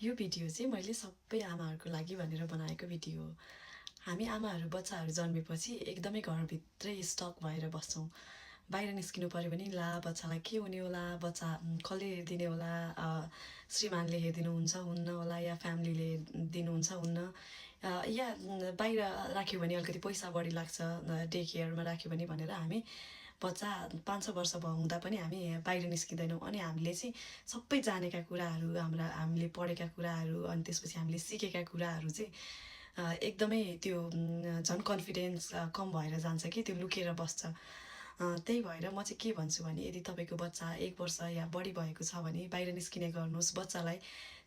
यो भिडियो चाहिँ मैले सबै आमाहरूको लागि भनेर बनाएको भिडियो हो। हामी आमाहरू बच्चाहरू जन्मेपछि एकदमै घरभित्रै स्टक भएर बस्छौँ। बाहिर निस्किनु पऱ्यो भने ला बच्चालाई के हुने होला, बच्चा कसले हेरिदिने होला, श्रीमानले हेरिदिनुहुन्छ हुन्न होला या फ्यामिलीले दिनुहुन्छ हुन्न, या बाहिर राख्यो भने अलिकति पैसा बढी लाग्छ, डे केयरमा राख्यो भने भनेर हामी बच्चा 5-6 वर्ष हुँदा पनि हामी बाहिर निस्किँदैनौँ। अनि हामीले चाहिँ सबै जानेका कुराहरू, हामीले पढेका कुराहरू, अनि त्यसपछि हामीले सिकेका कुराहरू चाहिँ एकदमै त्यो झन् कन्फिडेन्स कम भएर जान्छ कि त्यो लुकेर बस्छ। त्यही भएर म चाहिँ के भन्छु भने यदि तपाईँको बच्चा 1 वर्ष या बढी भएको छ भने बाहिर निस्किने गर्नुहोस्। बच्चालाई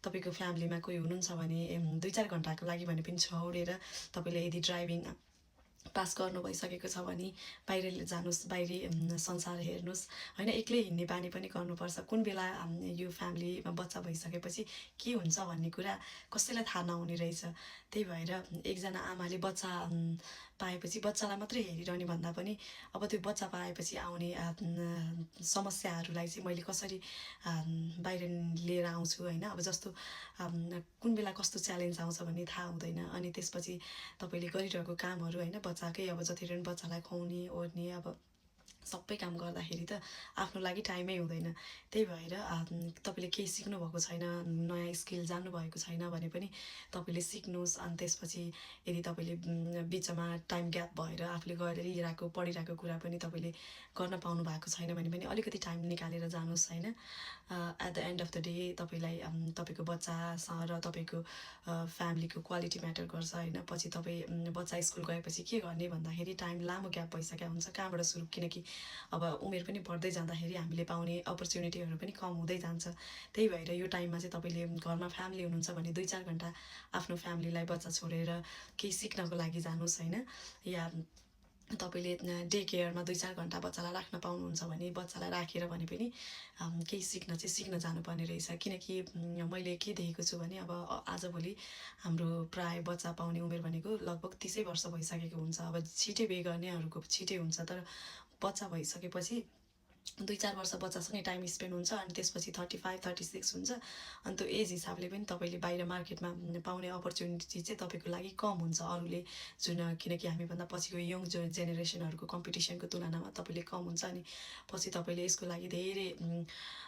तपाईँको फ्यामिलीमा कोही हुनुहुन्छ भने 2-4 घन्टाको लागि भने पनि छोडेर तपाईँले यदि ड्राइभिङ पास गर्नु भइसकेको छ भने बाहिर जानुहोस्, बाहिरी संसार हेर्नुहोस् होइन। एक्लै हिँड्ने बानी पनि गर्नुपर्छ। कुन बेला यो फ्यामिलीमा बच्चा भइसकेपछि के हुन्छ भन्ने कुरा कसैलाई थाहा नहुने रहेछ। त्यही भएर एकजना आमाले बच्चा पाएपछि बच्चालाई मात्रै हेरिरहने भन्दा पनि अब त्यो बच्चा पाएपछि आउने समस्याहरूलाई चाहिँ मैले कसरी बाहिर लिएर आउँछु होइन। अब जस्तो कुन बेला कस्तो च्यालेन्ज आउँछ भन्ने थाहा हुँदैन। अनि त्यसपछि तपाईँले गरिरहेको कामहरू होइन, बच्चाकै अब जति पनि बच्चालाई खुवाउने ओर्ने अब सबै काम गर्दाखेरि त आफ्नो लागि टाइमै हुँदैन। त्यही भएर तपाईँले केही सिक्नुभएको छैन, नयाँ स्किल जान्नुभएको छैन भने पनि तपाईँले सिक्नुहोस्। अनि त्यसपछि यदि तपाईँले बिचमा टाइम ग्याप भएर आफूले गरिरहेको पढिरहेको कुरा पनि तपाईँले गर्न पाउनु भएको छैन भने पनि अलिकति टाइम निकालेर जानुहोस् होइन। At the end of the day तपाईँलाई तपाईँको बच्चासँग र तपाईँको फ्यामिलीको क्वालिटी म्याटर गर्छ होइन। पछि तपाईँ बच्चा स्कुल गएपछि के गर्ने भन्दाखेरि टाइम लामो ग्याप भइसकेको हुन्छ। कहाँबाट सुरु, किनकि अब उमेर पनि बढ्दै जाँदाखेरि हामीले पाउने अपर्च्युनिटीहरू पनि कम हुँदै जान्छ। त्यही भएर यो टाइममा चाहिँ तपाईँले घरमा फ्यामिली हुनुहुन्छ भने 2-4 घन्टा आफ्नो फ्यामिलीलाई बच्चा छोडेर केही सिक्नको लागि जानुहोस् होइन। या तपाईँले डे केयरमा 2-4 घन्टा बच्चालाई राख्न पाउनुहुन्छ भने बच्चालाई राखेर भने पनि केही सिक्न जानुपर्ने रहेछ। किनकि मैले के देखेको छु भने अब आजभोलि हाम्रो प्राय बच्चा पाउने उमेर भनेको लगभग 30 वर्ष भइसकेको हुन्छ। अब छिटै बिहे गर्नेहरूको छिटै हुन्छ, तर बच्चा भइसकेपछि 2-4 वर्ष बच्चासँगै टाइम स्पेन्ड हुन्छ। अनि त्यसपछि 35-36 हुन्छ। अनि त्यो एज हिसाबले पनि तपाईँले बाहिर मार्केटमा पाउने अपर्च्युनिटी चाहिँ तपाईँको लागि कम हुन्छ अरूले जुन, किनकि हामीभन्दा पछिको यङ जेनेरेसनहरूको कम्पिटिसनको तुलनामा तपाईँले कम हुन्छ। अनि पछि तपाईँले यसको लागि धेरै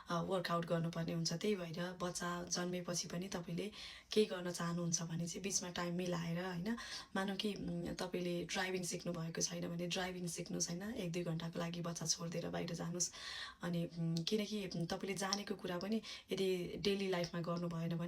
वर्कआउट गर्नुपर्ने हुन्छ। त्यही भएर बच्चा जन्मेपछि पनि तपाईँले केही गर्न चाहनुहुन्छ भने चाहिँ बिचमा टाइम मिलाएर होइन, मानौँ कि तपाईँले ड्राइभिङ सिक्नु भएको छैन भने ड्राइभिङ सिक्नुहोस् होइन। 1-2 घन्टाको लागि बच्चा छोडिदिएर बाहिर जानुहोस्। अनि किनकि तपाईँले जानेको कुरा पनि यदि डेली लाइफमा गर्नु भएन भने